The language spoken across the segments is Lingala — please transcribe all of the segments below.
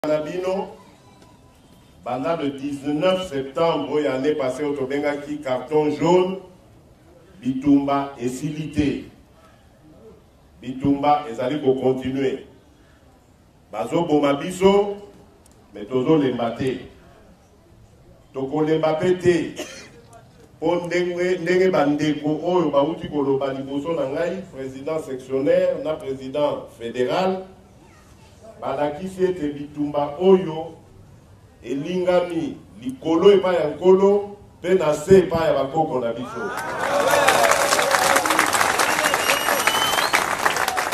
Na bino banda le 19 septembre oyo année passée oyo tobengaki carton jaune, bitumba esili te, bitumba ezali kocontinue, bazoboma biso me tozolemba te, tokolemba mpe te mpo ndenge, ndenge bandeko oyo bauti koloba liboso na ngai, président sectionnaire na président fédéral, Balakisi ete bitumba oyo elingami likolo epai ya Nkolo mpe na se epai ya bakoko na biso.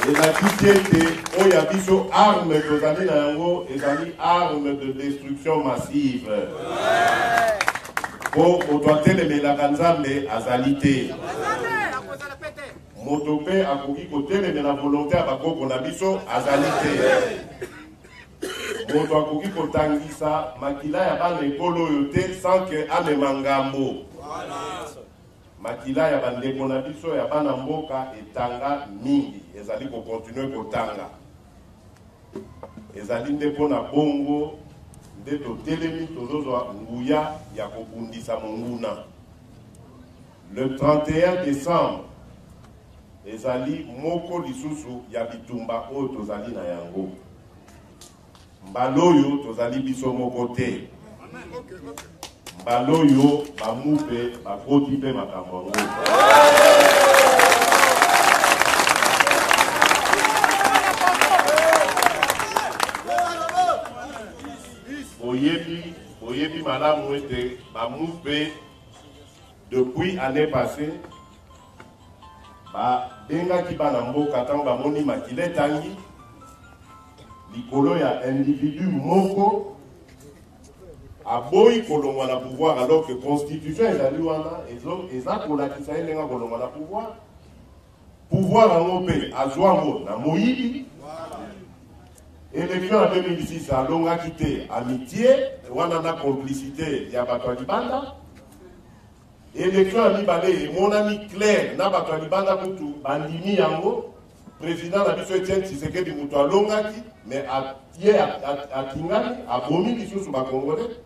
Elakisi ete oyo ya biso arme tozali na yango ezali arme de destruction massive. Mpo moto atelemelaka Nzambe azali te. Moto mpe akoki kotelemela volonte ya bakoko na biso azali te. Moto akoki kotangisa makila ya bana ekolo oyo te sans que amema ngambo. Makila ya bandeko na biso ya bana mboka etanga mingi, ezali kokontinue kotanga. Ezali nde mpo na bongo nde totelemi, tozozwa nguya ya kobundisa monguna. Le 31 decembre ezali moko lisusu ya bitumba oyo tozali na yango. Mbala oyo tozali biso moko te. Mbala oyo bamupe bakoti mpe makambo yango. Boyebi, boyebi malamu ete bamupe Depuis annee passee ba bengaki bana mboka tango bamoni makila etangi likolo ya individu moko aboyi kolongwa na pouvoir alors que constitution ezali wana eza kolakisa ye ndenge akolongwa na pouvoir. Pouvoir yango mpe azwa yango na moyibi. Election ya 2006 alongaki te, amitie wana na complicité ya bato ya libanda. Election ya mibale emonani clair na bato ya libanda kutu bandimi yango. President na biso Etienne Tshisekedi moto alongaki, mais ye atingami, abomi lisusu ba Congolais.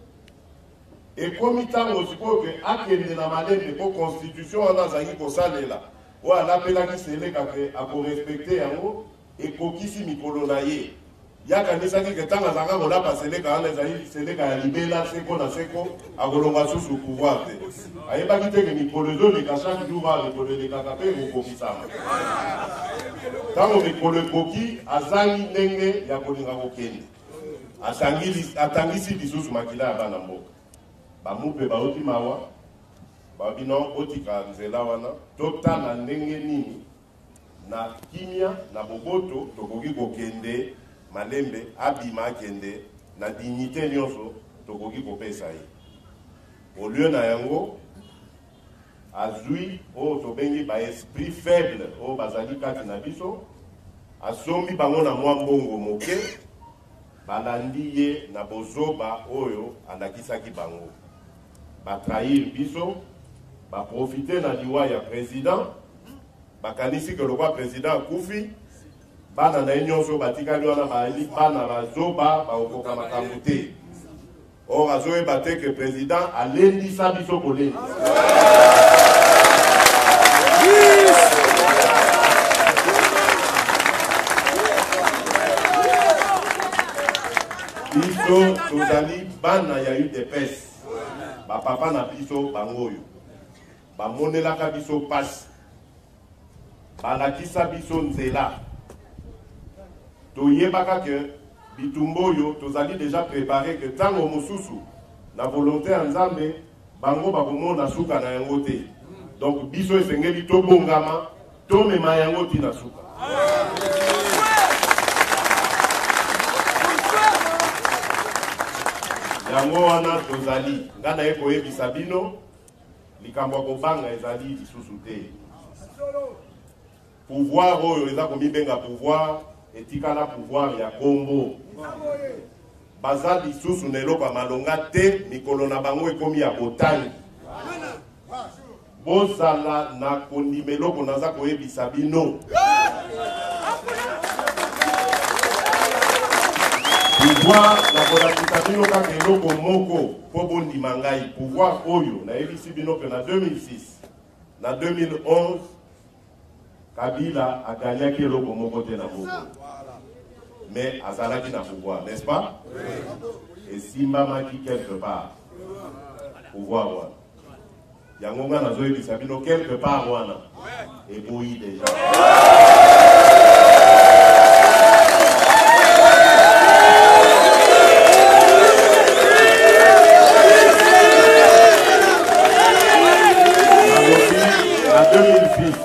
Ekomi tango sikoyo ke akende na malembe po constitution wana azalaki kosalela oyo alapelaki Seleka ke ako respecter yango ekokisi mikolo na ye. Ye akanisaki ke tango azalaka kolapa Seleka wana ezali Seleka ya libela seko na seko akolongwa susu pouvoir te. Ayebaki te ke mikolo ezoleka chaque jour awa mikolo elekaka pe ekokokisama. Tango mikolo ekoki azangi ndenge ya kolinga kokende. Atangisi lisusu makila ya bana mboka. Ba mupe bayoki mawa, balobi non, botika nzela wana, totala ndenge nini na kimia na boboto tokoki kokende malembe, abima akende na dignite nionso tokoki kopesa ye. Au lieu na yango, azui oyo tobengi ba esprits faibles oyo bazali kati na biso, asombi bango na mwa mbongo moke, balandi ye na bozoba oyo alakisaki bango. Ba trahir biso, ba profiter na liwa ya president, bakanisi que lokola president akufi, bana na ye nionso oyo batikali wana bazali bana bazoba, bakokoka makambo te. Or azoyeba te que president alendisa biso kolendisa. Biso tozali bana ya UDPS. Ba papa na biso bango oyo bamonelaka biso pasi, balakisa biso nzela. Toyebaka que bitumba oyo tozali dejà prepare que tango mosusu na volonte ya Nzambe bango bakomona suka na yango te. Donc biso esengeli tobongama tomema yango ti na suka. Yango wana tozali, nga naye koyebisa bino likambo ya kobanga ezali lisusu te. Pouvoir oyo eza komibenga pouvoir etikala pouvoir ya kombo. Baza lisusu na eloko ya malonga te, mikolo na bango ekomi ya botangi. Bozala na kondima eloko naza koyebisa bino. Pouvoir, nakolakisa bino kaka eloko moko mpo bondima ngai. Pouvoir oyo nayebisi bino mpe na 2006, na 2011, Kabila agagnaki eloko moko te na mboka, mais azalaki na pouvoir, n'est-ce pas? Esimbamaki quelque part pouvoir wana. Yango nga nazoyebisa bino quelque part wana eboyi deja. Nalobi na 2006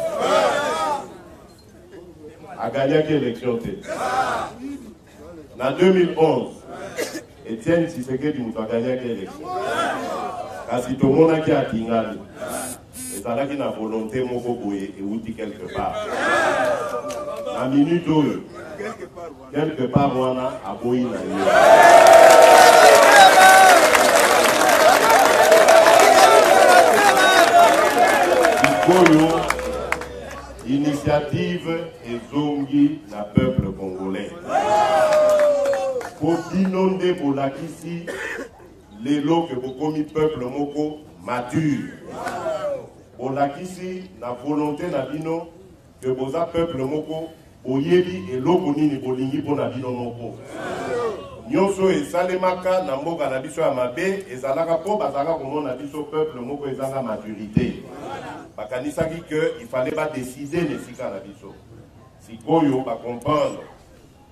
aganyaki élection te. Na 2011 Etienne Tshisekedi moto aganyaki élection, kasi tomonaki atingami, ezalaki na volonté moko boye ewuti quelque part. Na minute oyo quelque part wana aboyi na ye. Sikoyo initiative ezongi na peuple congolais po bino nde bolakisi lelo ke bokomi peuple moko mature, bolakisi na volonté na bino ke boza peuple moko boyebi eloko nini bolingi mpo na bino moko. Nyonso oyo esalemaka na mboka na biso ya mabe ezalaka mpo bazalaka komona biso peuple moko ezanga maturité, bakanisaki ke il fallait ba décider na esika na biso. Sikoyo ba comprendre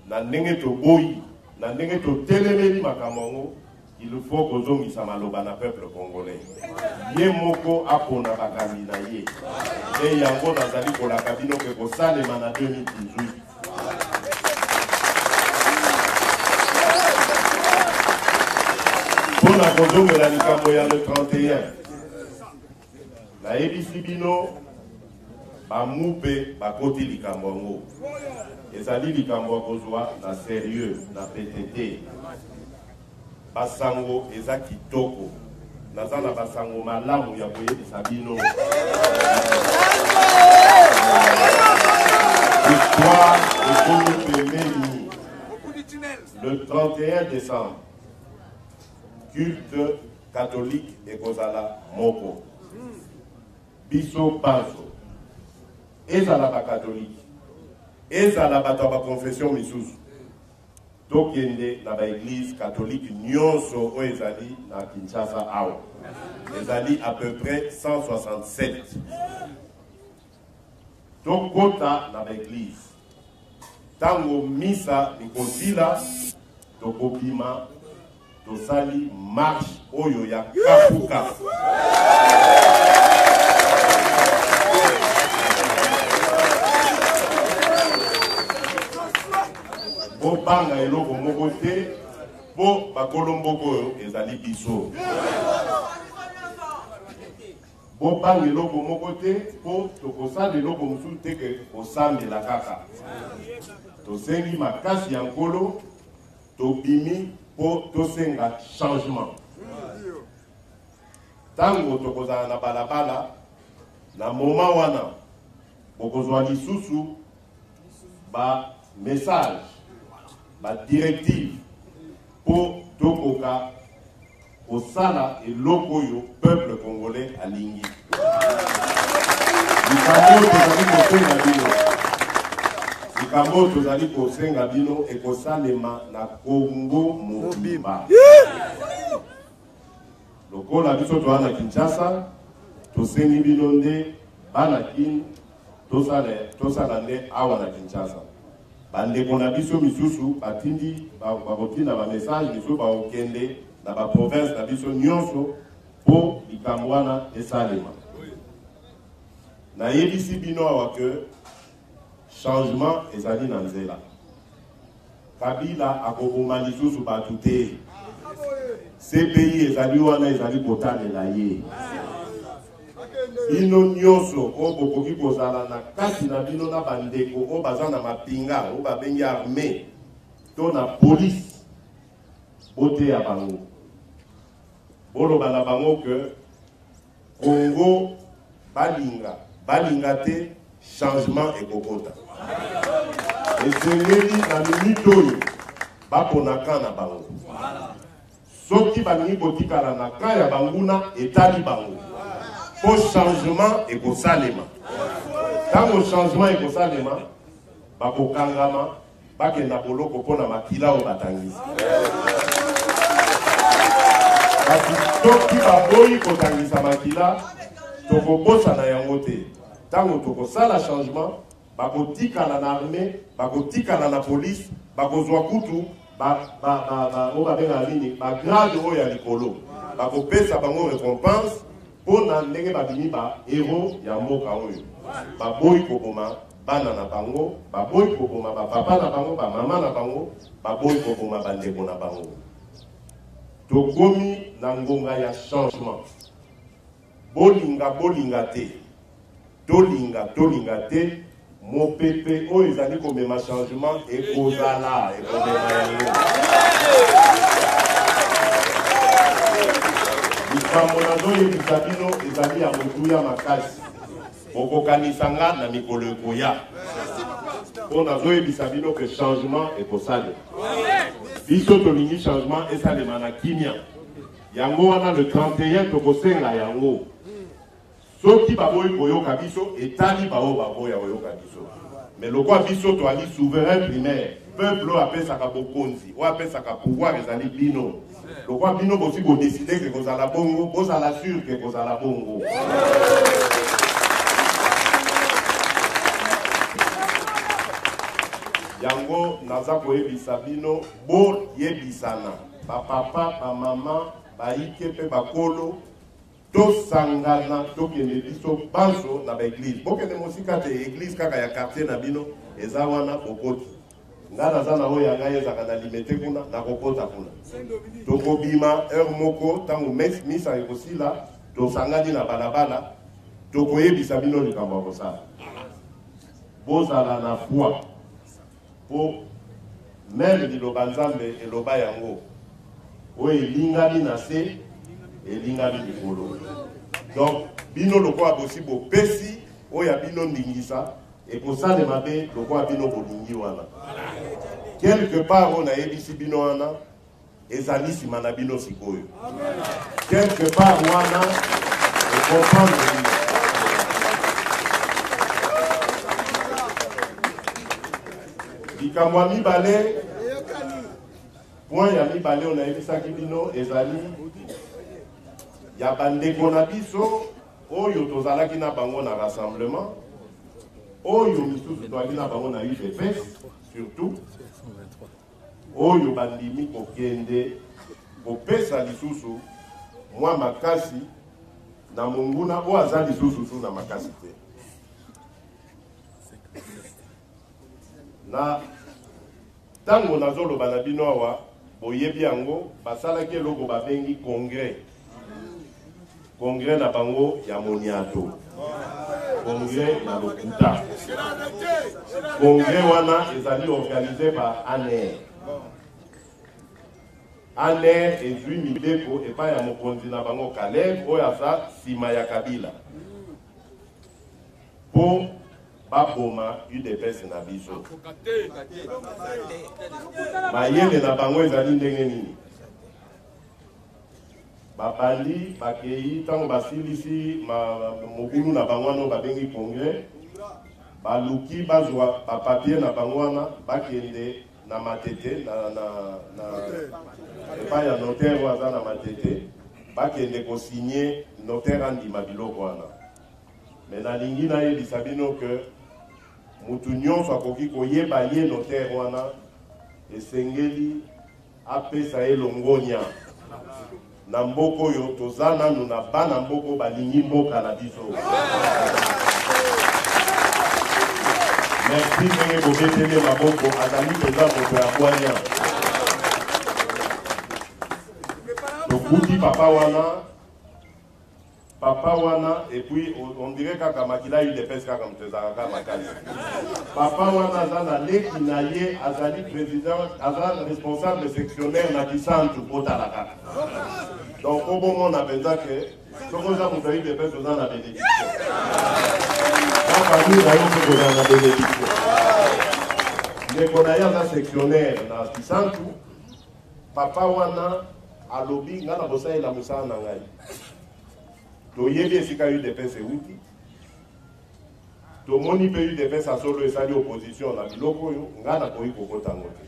na ndenge toboyi, na ndenge totelemeli makambo yango, il faut kozongisa maloba na peuple congolais, ye moko apona bakambi na ye. Nde yango nazali kolaka bino ke kosalema na 2018. Mpo na kozongela likambo ya le 31, nayebisi bino bamupe bakoti likambo yango, ezali likambo ya kozwa na sérieux na ptt. Basango eza kitoko, naza na basango malamu ya koyebisa bino. Victoire ekomi pembeni. Le 31 décembre, culte catholique ekozala moko. Biso banso, ezala bakatolike, ezala bato ya bakonfession misusu, tokende na baeglise catholique nyonso oyo ezali na Kinshasa awa, ezali à peu près 167. Tokota na baeglise ntango misa mikosila, tokobima tosali marche oyo ya kafukafu. Bobanga eloko moko te mpo bakolo mboka oyo ezali biso. Bobanga eloko moko te mpo tokosala eloko mosusu te ke kosambela kaka. Tosengi makasi ya Nkolo, tobimi mpo tosenga changement. Ntango tokozala na balabala, na moma wana bokozwa lisusu ba message, ba directive mpo tokoka kosala eloko oyo peuple congolais alingi. Likambo oyo tozali kosenga bino, likambo oyo tozali kosenga bino ekosalema na Congo mobimba. Lokola biso toza na Kinshasa, tosengi bino nde bana Kin tosala nde awa na Kinshasa. Bandeko na biso misusu batindi, bakotinda ba message misusu, bakokende na ba province na biso nyonso mpo likambo wana esalema. Nayebisi bino awa ke changement ezali na nzela. Kabila akoboma lisusu bato te. CPI ezali wana, ezali kotalela ye. Bino nyonso oyo bokoki kozala na kati na bino na bandeko oyo baza na mapinga oyo babengi armée to na police, boteya bango, boloba na bango ke Congo balinga balinga te, changement ekokota. Esengeli na minute oyo. Bapona camp na bango. Soki balingi kotikala na camp ya banguna, etali bango. Mpo changement ekosalema. Ntango changement ekosalema, bakokangama, bakenda boloko mpo na makila oyo batangisi. Kasi soki baboyi kotangisa makila, tokobosana yango te. Ntango tokosala changement, Bakotikala na armee, bakotikala na police, bakozwa kutu ba, ba, ba, ba, oyo babengaka nini, ba grade oyo ya likolo. Bakopesa bango recompense mpo na ndenge babimi ba heros ya mboka oyo. Baboyi koboma bana na bango, baboyi koboma ba papa na bango, ba mama na bango, baboyi koboma bandeko na bango. Tokomi na ngonga ya changement. Bolinga bolinga te, tolinga tolinga te, mopepe oyo ezali komema changement ekozala, ekomema yango. Likambo nazoyebisa bino ezali ya motuya makasi. Bokokanisa nga na mikolo ekoya. Mpo nazoyebisa bino ke changement ekosalema. Biso tolingi changement esalema na kimia. Yango wana le 31 tokosenga yango. Soki baboyi koyoka biso, etali baoyo baboya koyoka biso. Mais lokola biso toali souverain primaire, peuple oyo apesaka bokonzi, oyo apesaka pouvoir ezali bino. Lokola bino bosi bo décider ke kozala bongo, bozala sûr ke kozala bongo. Yango naza koyebisa bino, boyebisana. Ba papa, ba mama, bayike mpe bakolo, tosangana tokende biso banso na ba eglise. Bokende mosika te, eglise kaka ya quartier na bino eza wana, bokoti. Nga naza na oyo ya ngai ezalaka na Limete kuna, nakokota kuna. Tokobima heure moko ntango misa ekosila, tosangani na balabala, tokoyebisa bino likambo ya kosala. Bozala na foi. Po meme liloba Nzambe eloba yango, oyo elingami na se elingami likolo. Donc bino lokola bosi bopesi oyo ya bino ndingisa, ekosalema be lokola bino bolingi wana. Quelque part oyo nayebisi bino wana ezali nsima na bino sikoyo. Quelque part wana okomprendre bino. Likambo ya mibale, point ya mibale oyo nayebisaki bino ezali ya bandeko na biso oyo tozalaki na bango na rassemblement, oyo misusu toyaki na bango na UDPS surtout oyo bandimi kokende kopesa lisusu mwa makasi na monguna oyo aza lisusu su na makasi te. Na ntango nazoloba na bino awa, boyebi yango, basalaki eloko babengi congrès. Congrès na bango ya moniato, congrès ya lokuta. Congrès wana ezali organise par ANR. ANR ezwi mibeko epai ya mokonzi na bango Caleb oyo aza nsima ya Kabila mpo baboma UDPS na biso. Mayele na bango ezali ndenge nini? Babandi bakeyi ntango basilisi mobulu na bango wana oyo babengi congrès, baluki bazwa ba papier na bango wana bakende na Matete na, na, na epai ya notaire oyo aza na Matete, bakende kosigne notaire andima biloko wana. Me nalingi nayebisa bino ke mutu nyonso akoki koyeba ye notaire wana, esengeli Apesa ye longonya. Na mboka oyo toza nanu na bana mboka oyo balingi mboka na biso. Merci ndenge bobeteli ye maboko, azali mpenza moto ya bwanya. Tokuti papa wana Papa wana et puis on dirait kaka makila udps kaka moto ezalaka kaka makasi. Papa wana aza na leki na ye azali président aza responsable sectionnaire na Kisantu botala kaka. Donc po bomona mpenza ke soki oza moto ya udps oza na bénédiction. Na famille na yo mpe kozala na bénédiction. Ndeko na ye aza sectionnaire na Kisantu. Papa wana alobi ngai na kosalela mosala na ngai. Toyebi esika UDPS euti. Tomoni mpe UDPS ya solo esali opposition na biloko oyo, ngai nakoki kokota yango te.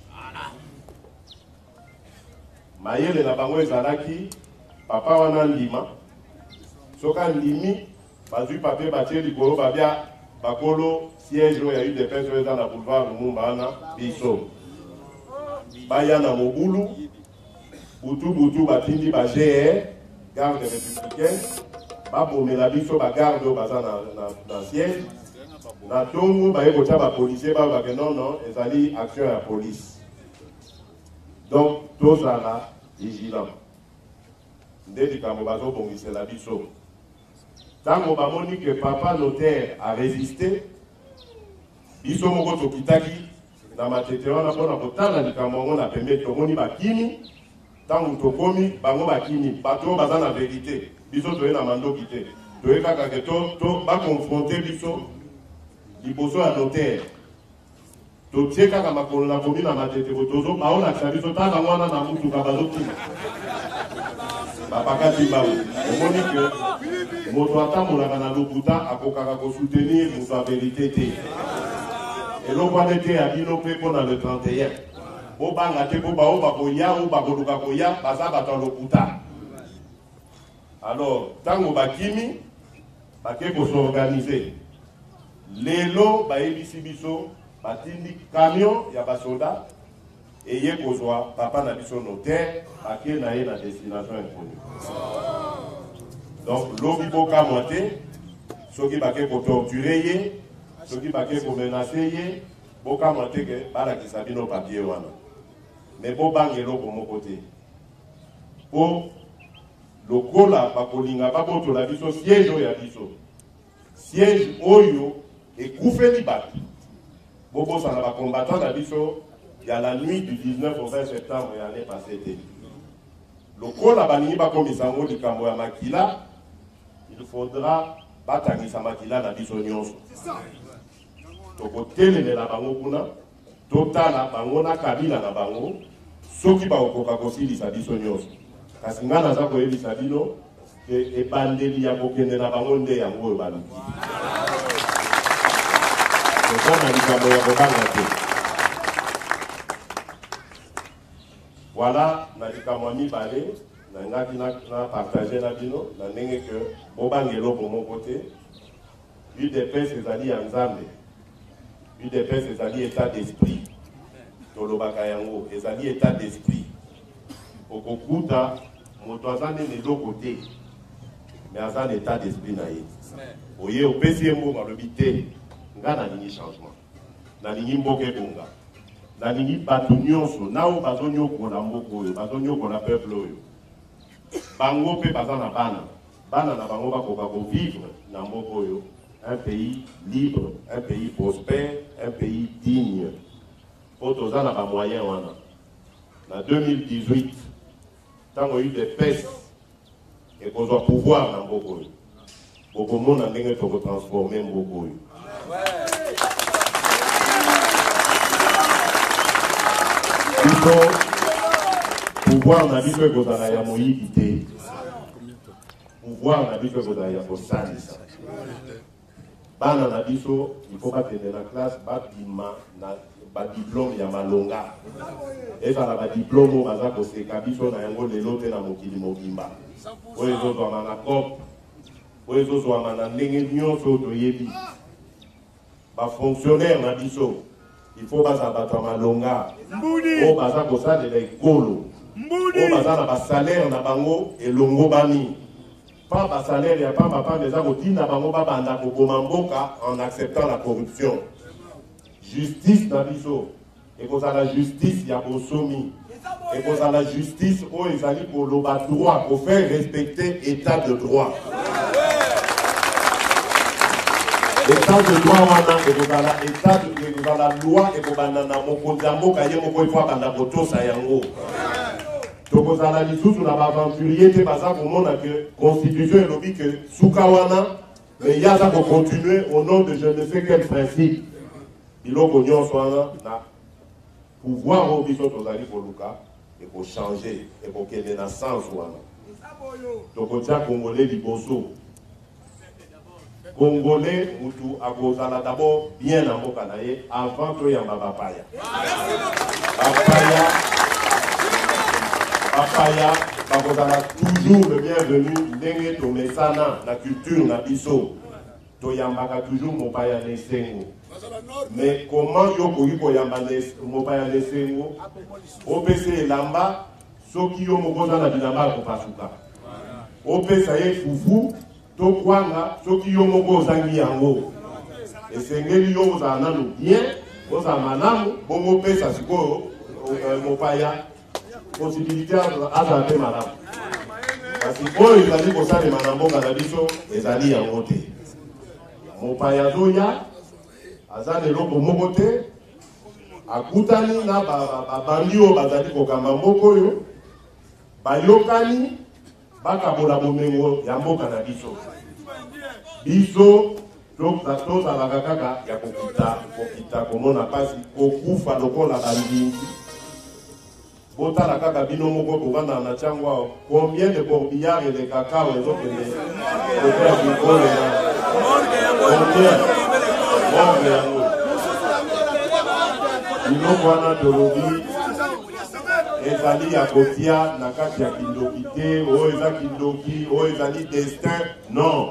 Mayele na bango ezalaki papa wana andima, soki andimi bazwi papier batie likolo babia bakolo siège oyo ya UDPS oyo eza na boulevard Lumumba wana biso baya na mobulu butu butu batindi ba GR garde républicaine babomela biso ba garde oyo baza na, na, na siège na ntongo baye kotya bapolisier balobake non non ezali action ya police. Donc tozala vigilant nde likambo bazobongisela biso. Tango bamoni que papa notaire a resiste, biso moko tokitaki na Matete wana mpona kotala likambo yango na pembeni, tomoni bakimi. Tango tokomi, bango bakimi. Bato oyo baza na verite, biso toye na mandoki te, toye kaka ke to, to ba confronter biso liboso ya notaire. Totie kaka makolo na komi na Matete bo tozo baolakisa biso ta bango wana na mutuka bazokima bapakati mbangu. Omoni ke moto atambolaka na lokuta akokaka kosoutenir moto ya verite te. Eloko wana eteya bino mpe mpo na le 31 bobanga te mpo baoyo bakoya oyo bakoluka koya baza bato ya lokuta. Alors ntango bakimi bake kosorganize lelo bayebisi biso batindi camion ya basoda eye kozwa papa na biso notaire bake na ye na destination inconnue. Donc lobi bokamwa te soki bake kotorture ye, soki bake komenase ye, bokamwa te ke balakisa bino papier wana. Mais bobanga eloko moko te po lokola bakolinga babotola biso siège oyo ya biso, siège oyo ekufeli bato. Bobosana ba combattants na biso ya la nuit du 19 au 20 septembre ya année passée te. Lokola balingi bakomisa yango likambo ya makila, il faudra batangisa makila na biso nyonso. Tokotelemela bango kuna, totala bango na Kabila na bango soki bakokoka kosilisa biso nyonso. Kasi ngai naza koyebisa bino ke ebandeli ya kokende na bango nde yango oyo baluki. Toza na likambo ya kobanga te. Voilà na likambo ya mibale nalingaki na, na partage na bino na ndenge ke bobanga eloko moko te. Udps ezali ya Nzambe. Udps ezali etat d'esprit. Tolobaka yango, ezali etat d'esprit. Okokuta moto aza nde na eloko te, mais aza na etat d'esprit na ye. Oye opesi ye mbongo alobi te, nga nalingi changement, nalingi mboka ebonga, nalingi bato nyonso na oyo bazonyokola mboka oyo, bazonyokola peuple oyo, bango mpe baza na bana. Bana na bango bakoka ko vivre na mboka oyo, un pays libre, un pays prospère, un pays digne. Po toza na ba moyens wana. Na 2018, tango udps ekozwa pouvoir na mboka oyo, bokomona ndenge toko transformer mboka oyo. Biso pouvoir na biso ekozala ya moyibi te. Pouvoir na biso ekozala ya kosalisa bana na biso. Il faut bakende na classe, babima na badiplome ya malonga, ezala badiplome oyo baza koseka biso na yango lelo te na mokili mobimba, oyo ezozwama na cope, oyo ezozwama na ndenge nyonso oyo toyebi. Bafonctionnaire na biso il faut bazala bato ya malonga oyo baza kosalela ekolo, oyo baza na basalaire na bango elongobani, pa basalaire ya pamba pamba eza kotinda bango babanda koboma mboka en acceptant la corruption. Justice na biso ekozala justice ya bonsomi, ekozala justice oyo ezali koloba droit, kofaire respecter état de droit. État de droit wana ekozala état de, ekozala loi ekobanda na mokonzi ya mboka ye moko, ifo abanda kotosa yango. Tokozala lisusu na baaventurier te baza komona ke constitution elobi ke suka wana, mais ye aza kocontinue au nom de je ne sais quel principe. Biloko nyonso wana na Pouvoir oyo biso tozali koluka eko changer, ekokende na sens wana. Tokotia Congolais liboso. Congolais mutu akozala d'abord bien na mboka na ye avant toyamba bapaya. Bapaya, bapaya bakozala toujours le bienvenu ndenge tomesana na culture na biso. Toyambaka toujours mopaya na esengo. Mais comment yo okoki koyamba mopaya na esengo opesa elamba soki yo moko oza na bilamba ya kopasuka, opesa ye fufu to kwanga soki yo moko ozangi yango? Esengeli yo ozala nanu bien, ozala malamu, bongo opesa sikoyo mopaya possibilité azala mpe malamu. Kasi oyo ezali kosalema na mboka na biso ezali yango te. Mopaya azoya, aza na eloko moko te, akutani na babandi oyo bazali kokamba mboka oyo, bayokani bakabola bomengo ya mboka na biso. Biso tozalaka kaka ya kokita, kokita, komona pasi, kokufa lokola bandingi. Botala kaka bino moko bovandaka na Tshangu awa, combien de corbillard elekaka awa ezokende kote ya Kinkole na combien morgue yango biloko wana tolobi ezali ya kotia na kati ya kindoki te, oyo eza kindoki, oyo ezali destin, non.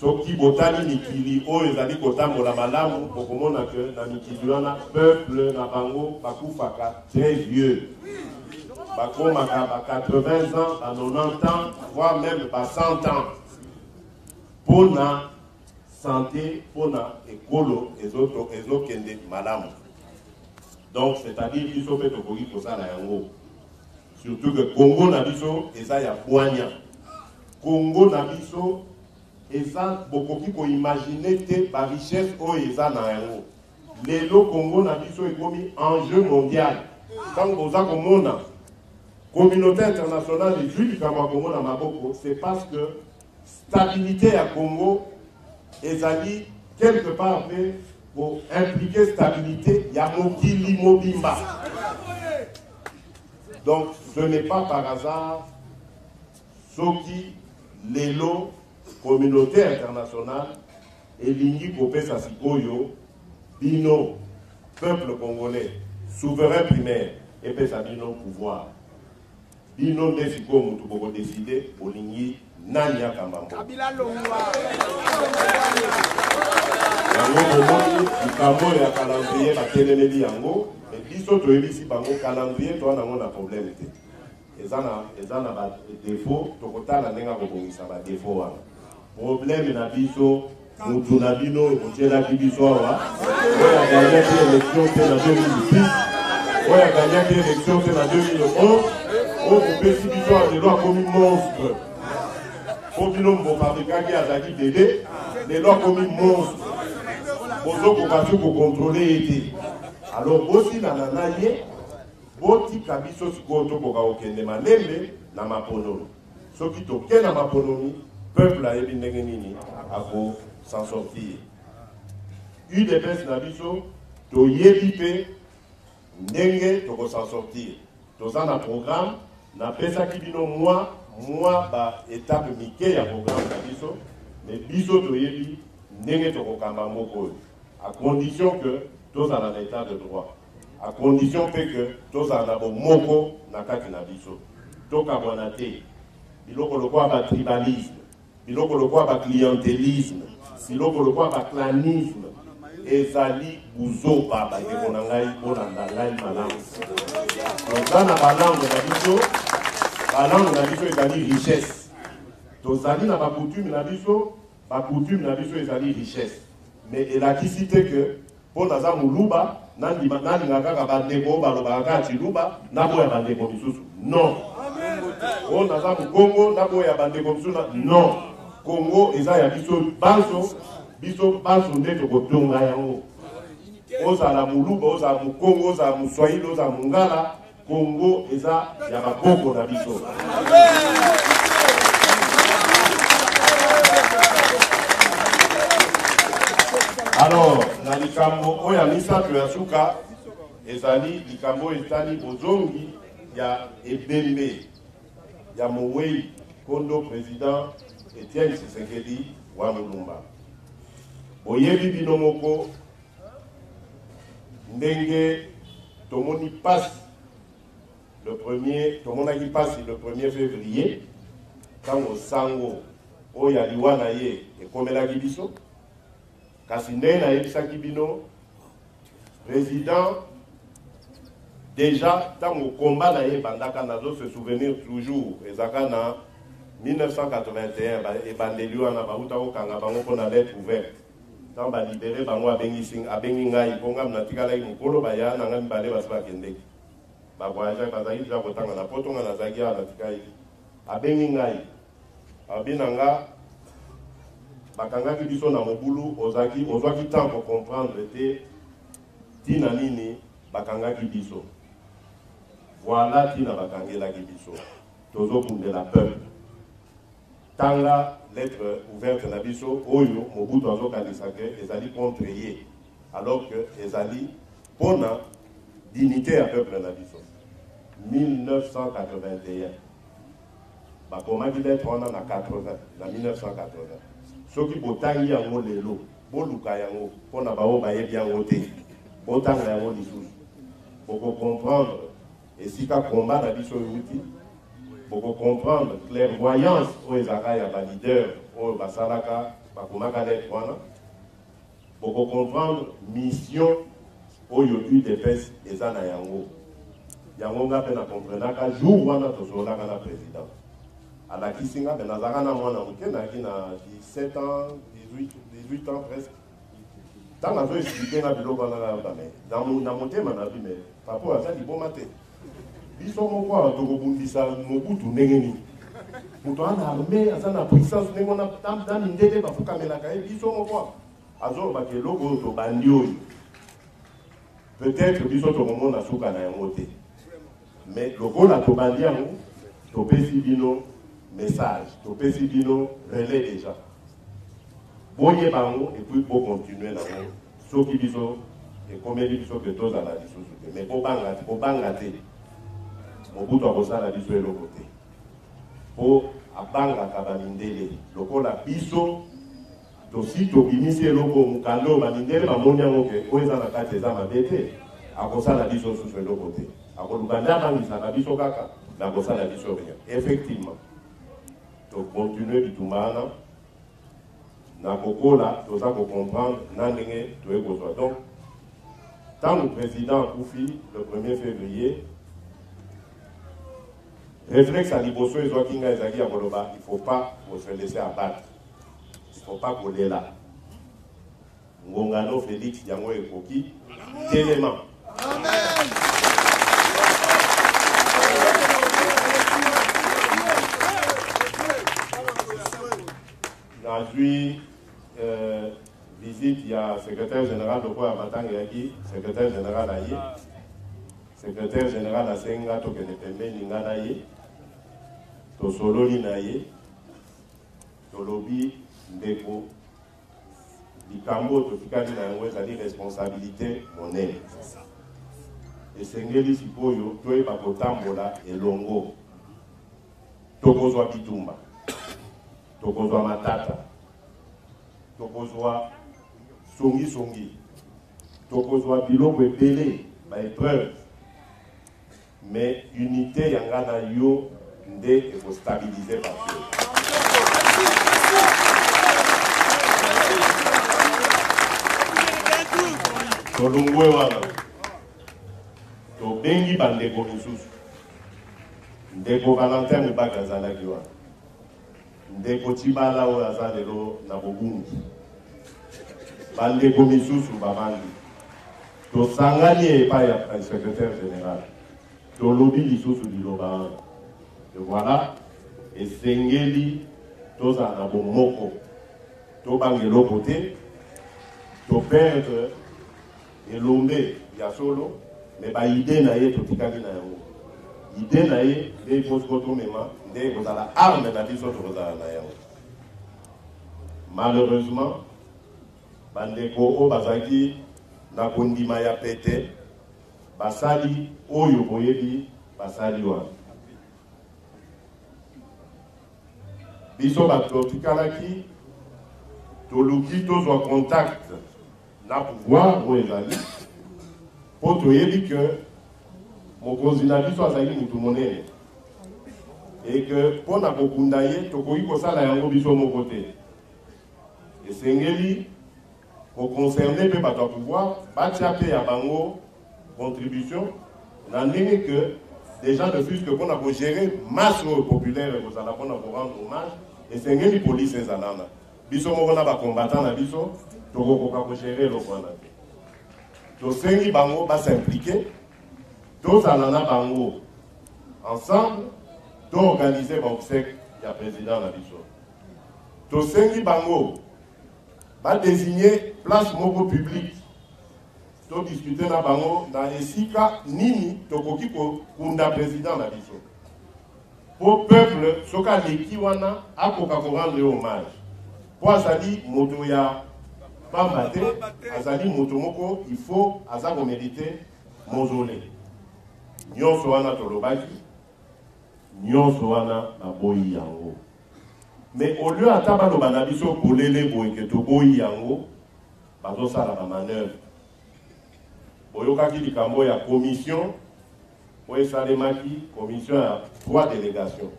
Soki botali mikili oyo ezali kotambola malamu, bokomona que na mikili wana peuple na bango bakufaka très vieux, bakomaka ba 80 ans, ba 90 ans, voire même ba 100 ans, pona sante, pona ekolo ezokende malamu. Donc c'est-à-dire biso pe tokoki kosala yango, surtout que Congo na biso eza ya bwanya. Congo na biso eza, bokoki ko imaginer te ba richesse oyo eza na yango. Lelo Congo na biso ekomi enjeu mondial. Tango boza komona communauté internationale ezwi likambo ya Congo na maboko, c'est parce que stabilité ya Congo ezali quelque part pe ko impliquer stabilité ya mokili mobimba. Donc ce n'est pas par hasard soki lelo communauté internationale elingi kopesa sikoyo bino peuple congolais souverain primaire, epesa bino pouvoir. Bino nde sikoyo mutu boko decider bolingi nani akamba mboka. Yango bomoni likambo oyo ya calendrier batelemeli yango, mais biso toyebisi bango calendrier toa nango na problème te. Eza na, eza na ba defaut, tokotala ndenge akobongisa ba defaut wana. Problème na biso, mutu na bino oyo botielaki biso awa, oyo agagnaki élection te na 2006, oyo agagnaki élection te na 2011, oyo bopesi biso awa lelo akomi monstre. Po bino bofabrikaki azalaki bebe, lelo akomi monstre. Bozokoka su kokontrole ye te. Alors bosilana na ye, botika biso sikoyo tokoka kokende malembe na maponomi. Soki toke na maponomi, peuple ayebi ndenge nini ako s'en sortir. UDPS na biso toyebi pe ndenge toko s'en sortir. Toza na programme, napesaki bino mwa mwa ba etape mike ya programme na biso, mais biso toyebi ndenge tokokamba mboka oyo, à condition que tozala na état de droit, à condition pe que tozala na bomoko na kati na biso, tokabwana te. Biloko lokola ba tribalisme, biloko lokola ba clientelisme, biloko lokola ba clanisme ezali buzoba. Bandeko na ngai, bolanda ngai malamu. Toza na ba langue na biso, ba langue na biso ezali richesse. Tozali na ba coutume na biso, ba coutume na biso ezali richesse. Mais elakisi te que po naza muluba, nandima, nalinga kaka bandeko oyo balobaka kaka tshiluba, naboya bandeko misusu. Non. Po naza mukongo, naboya bandeko misusu na, non. Congo eza ya biso banso, biso banso nde tokotonga yango. Ozala muluba, ozala mukongo, ozala muswahili, ozala mungala, Congo eza ya bakoko na biso. Alors, na likambo oyo ya misato ya suka Ezali likambo oyo etali bozongi ya ebembe ya mowei nkondo president Etienne Tshisekedi wa Mulumba. Boyebi bino moko ndenge tomoni pasi le premier, tomonaki pasi le 1er février ntango sango oyo ya liwa na ye ekomelaki biso. Kasi ndenge nayebisaki bino, president dejà ntango combat na ye ebandaka, nazo se souvenir toujours, ezalaka na 1981, ebandeli wana bauta kokanga bango mpo na lettre ouverte. Ntango balibere bango, abengi ngai mpo ngai natikalaki mokolo, baya na ngai mibale basi bakendeki, bavoyageaki, bazalaki deja kotanga na poto, ngai nazalaki awa natikalaki. Abengi ngai, alobi na nga, bakangaki biso na mobulu, ozwaki temps ko comprendre te tina nini bakangaki biso. Voilà tina bakangelaki biso, tozobundela peuple. Tanga lettre ouverte na biso oyo Mobutu azokanisa ke ezali contre ye, alors que ezali pona dignité ya peuple na biso. 1981 bakomaki lettre wana na 80, na 1980. Soki botangi yango lelo, boluka yango mpona baoyo bayebi yango te, botanga yango lisusu, bokocomprendre esika combat na biso euti, bokocomprendre clairvoyance oyo ezalaka ya ba leader oyo basalaka, bakomaka lettre wana, bokocomprendre mission oyo UDPS eza na yango. Yango nga mpe na comprenaka jour wana tosololaka na président, alakisi nga mpe nazalaka na mwana moke, nazalaki na 17 ans, 18 ans presque. Ntango azo expliquer nga biloko wana, nga me na motema na bi, me papa oyo aza liboma te, biso moko awa tokobundisa Mobutu ndenge nini? Moto aza na armée, aza na puissance ndenge wana, na mindele bafukamelaka ye, biso moko awa azolobaka eloko oyo tobandi oyo, peut-être biso tokomona suka na yango te, mais lokola tobandi yango, topesi bino message, topesi bino relais déjà, boyeba yango et puis bocontinue nango. Soki biso ekomeli biso ke tozala lisusu te, mais bobanga te, bobanga te, Mobutu akosala biso eloko te, po abangaka bamindele. Lokola biso tosi tobimisi eloko, mokanda oyo, bamindele bamoni yango ke oyo eza na kati eza mabe te, akosala biso susu eloko te. Akoluka nde abangisaka biso kaka, na akosala biso rien. Effectivement, tocontinue bitumba wana na kokola, toza kocomprendre na ndenge toye kozwa. Donc ntango président akufi le 1er février, réflexe ya liboso ezwaki ngai ezalaki ya koloba: il faut pas se laisser abattre, il faut pas kolela. Ngongano Félix yango ekoki, telema. Amen. Nazwi visite ya secrétaire général. Lokola matanga eyaki, secrétaire général aye. Secrétaire général asengi nga tokende pembeni, nga na ye tosololi na ye, tolobi: ndeko, likambo oyo totikali na yango ezali responsabilité monene, esengeli sikoyo toyeba kotambola elongo. Tokozwa bitumba, tokozwa matata, tokozwa songisongi, tokozwa biloko ebele, baépreuve, mais unité ya nga na yo nde ekostabilize bato. Tolongwe wana, tobengi bandeko misusu. Ndeko Valentin Mubake azalaki wana, ndeko Tshibala oyo aza lelo na bobungi, bandeko misusu bavandi. Tosangani epai ya secrétaire général, tolobi lisusu liloba wana: voilà, esengeli tozala na bomoko, tobanga eloko te. Toperdre elombe ya solo, me baidées na ye totikali na yango. Idée na ye nde ifo siko tomema, nde ekozala arme na biso, tokozala na yango. Malheureusement, bandeko oyo bazalaki na kondima ya pete. Basali oyo boyebi basali wana. Biso bato totikalaki toluki tozwa contact na pouvoir oyo ezali mpo toyebi ke mokonzi na biso azali motu monene et que mpo na kokunda ye tokoki kosala yango biso moko te. Esengeli ko concerner mpe bato ya pouvoir batia mpe ya bango contribution na ndenge que déjà ne fût-ce que mpo na ko gérer masse oyo populaire ekozala mpo na ko rendre hommage, esengeli police ezala wana. Biso moko na ba combattants na biso tokokoka ko gérer eloko wana te. Tosengi bango ba s'impliquer, tozala na bango ensemble, to organiser ba obsèques ya président na biso. Tosengi bango ba designer place moko publique to discuter na bango na esika nini tokoki kokunda president na biso po peuple soki aleki wana akoka ko rendre ye hommage po azali moto ya pamba te, azali moto moko il faut aza ko merite mausolee. Nyonso wana tolobaki, nyonso wana baboyi yango. Mais au lieu ata baloba na biso polele boye ke toboyi yango, bazosala ba manoeuvre. Boyokaki likambo ya commission oyo esalemaki, commission ya 3 delegations.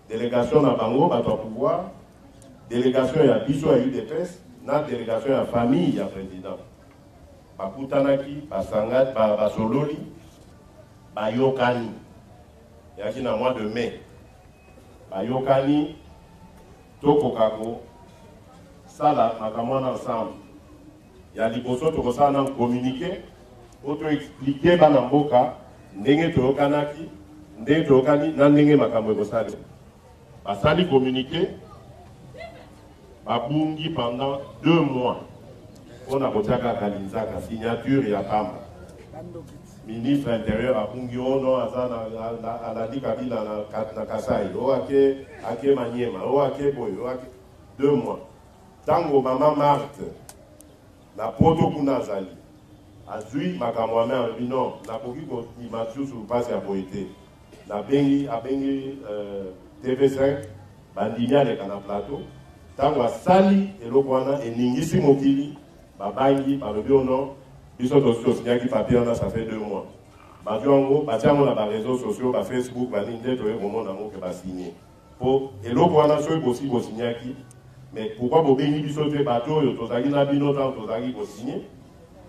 Delegation na bango bato ya pouvoir, delegation ya biso ya UDPS na delegation ya famille ya president. Bakutanaki, basanga, basololi, bayokani. Eyaki na mois de mai. Bayokani tokoka kosala makambo wana ensemble. Ya liboso tokosala nanu communique po to expliquer bana mboka ndenge toyokanaki, ndenge toyokani na ndenge makambo ekosalema. Basali communique, babungi pendant 2 mois pona kotia kaka linzaka, signature ya pamba. Ministre interieur abungi, oh non, aza na, na, alandi Kabila na, na Kasai, oh ake, ake Maniema, oh ake boye, oh ake 2 mois. Tango mama Marthe na poto kuna azali azui makambo ame alobi non, nakoki kondima susu mpasi ya boye te. Nabengi, abengi TV5, bandimi aleka na plateau. Tango asali eloko wana eningisi mokili, babangi, balobi oh non, biso tosi tosignaki papier wana ça fait 2 mois. Bazwi yango, batia yango na ba réseaux sociaux, ba Facebook, ba nini, nde toye komona yango ke ba signe. Po eloko wana soki bosi bosignaki, mais pourquoi bobengi biso te bato oyo tozalaki na bino tango tozalaki kosigne?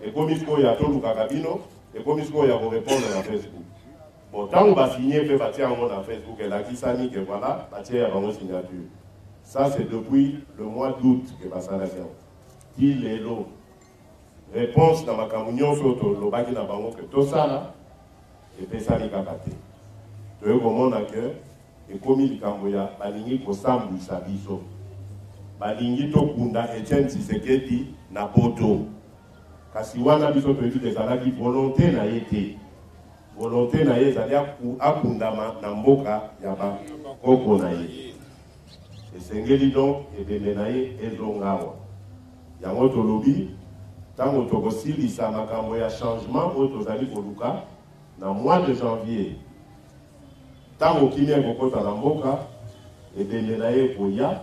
Ekomi sikoyo ya tolukaka bino, ekomi sikoyo ya korepondre na Facebook. Bon, tango ba signe pe batia yango na Facebook, elakisami que voilà, batie ya bango signature. Ça c'est depuis le mois d'août que basalaki yango. Ti lelo, réponse na makambo nyonso oyo tolobaki na bango que tosala, epesami kaka te. Toye komona que ekomi likambo ya balingi kosambwisa biso. Balingi tokunda Etienne Tshisekedi na poto. Kasi wana biso toyebi que ezalaki volonté na ye te. Volonté na ye ezali akundama na mboka ya ba koko na ye. Esengeli donc ebembe na ye ezonga awa. Yango tolobi tango tokosilisa makambo ya changement oyo tozali koluka na mois de janvier, tango kimia ekokota na mboka, ebembe na ye ekoya,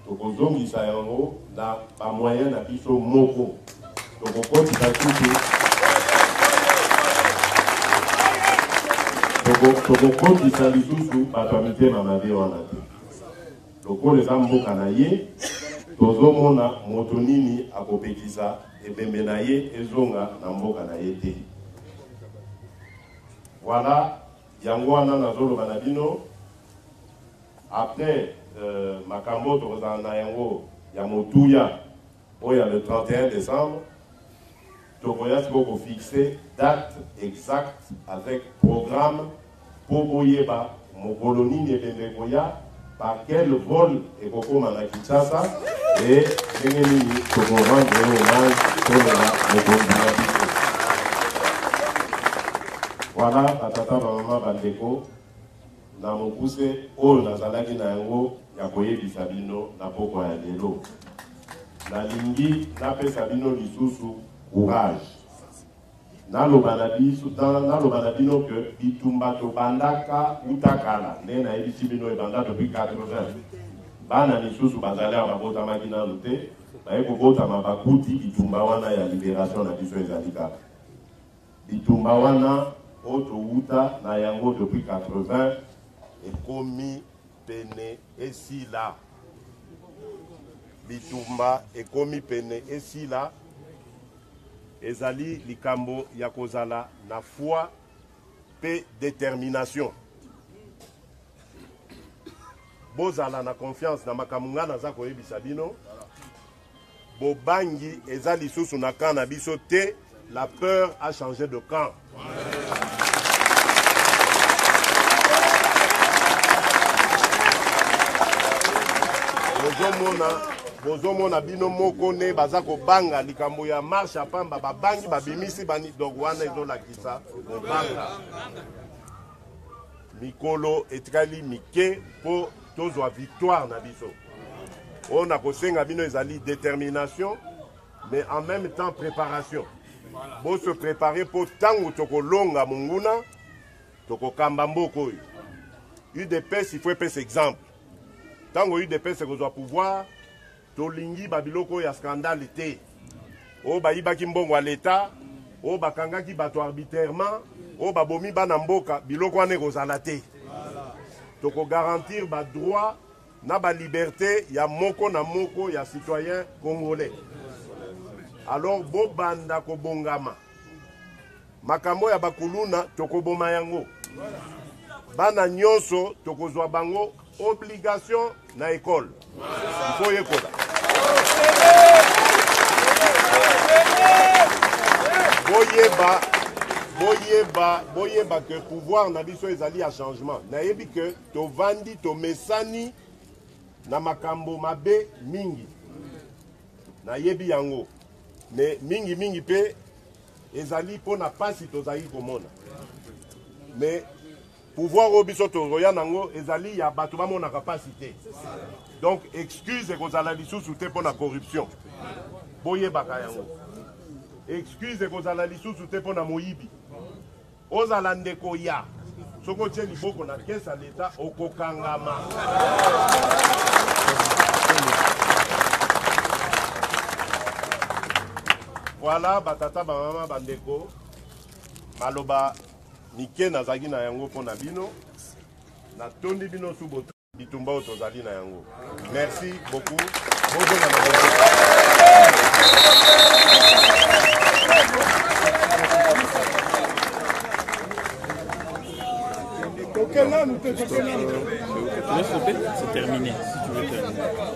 tokozongisa yango na ba moyens na biso moko. Tokokotisa susu, tokokotisa lisusu bato ya mitema mabe wana te. Lokola eza mboka na ye, tozomona moto nini akopekisa ebembe na ye ezonga na mboka na ye te. Voilà, yango wana nazoloba na bino après makambo tokozala na yango ya motuya oyo ya le 31 décembre, tokoya sikoyo kofixe date exacte avec programme po boyeba mokolo nini ebembe ekoya, par quel vol ekokoma na Kinshasa et ndenge nini tokorendre hommage tolela mokonzi na biso. Voilà, batata, bamama, bandeko, na mokuse oyo nazalaki na yango ya koyebisa bino na pokwa ya lelo. Nalingi napesa bino lisusu courage. Naloba na biso, naloba na bino que bitumba tobandaka uta kala, ndenge nayebisi bino ebanda depuis 80. Bana misusu bazali awa babotamaki nanu te, baye kobotama bakuti bitumba wana ya liberation na biso ezali kaka. Bitumba wana oyo towuta na yango depuis 80 ekomi pene esila. Bitumba ekomi pene esila. Ezali likambo ya kozala na foi pe determination. Bozala na confiance na makambo nga naza koyebisa bino. Bobangi eza lisusu na camp na biso te, la peur a changé de camp. Bozomona, bozomona bino moko ne baza kobanga likambo ya marche ya pamba, babangi babimisi bani, donc wana ezolakisa kobanga. Mikolo etikali mike mpo tozwa victoire na biso. Oyo nakosenga bino ezali determination, mais en même temps préparation. Bo se préparer mpo ntango tokolonga monguna, tokokamba mboka oyo. UDPS il faut epesa exemple. Ntango UDPS ekozwa pouvoir, tolingi ba biloko oyo ya scandale te. Oyo bayibaki mbongo ya l'Etat, oyo bakangaki bato arbitrairement, oyo babomi bana mboka, biloko wana ekozala te. Tokogarantir ba droit na ba liberté ya moko na moko ya citoyen congolais. Alors bobanda kobongama. Makambo ya bakuluna tokoboma yango. Bana nyonso tokozwa bango obligation na école. Il faut yekola. Boyeba, boyeba, boyeba que pouvoir na biso ezali ya changement. Nayebi que tovandi tomesani na makambo mabe mingi. Nayebi yango. Mais mingi mingi pe ezali mpo na pasi tozali komona. Mais pouvoir oyo biso tozoya nango ezali ya bato bamonaka pasi te. Donc excuse ekozala lisusu te mpo na corruption. Boyebaka yango. Excuse ekozala lisusu te mpo na moyibi. Ozala ndeko ya soki otie liboko na kesa leta okokangama. Voilà batata bamama bandeko, maloba mike nazalaki na yango mpo na bino. Natondi bino su bitumba oyo tozali na yango. Merci beaucoup. Bozonga na Tu veux stopper? C'est terminé. Si tu veux terminer.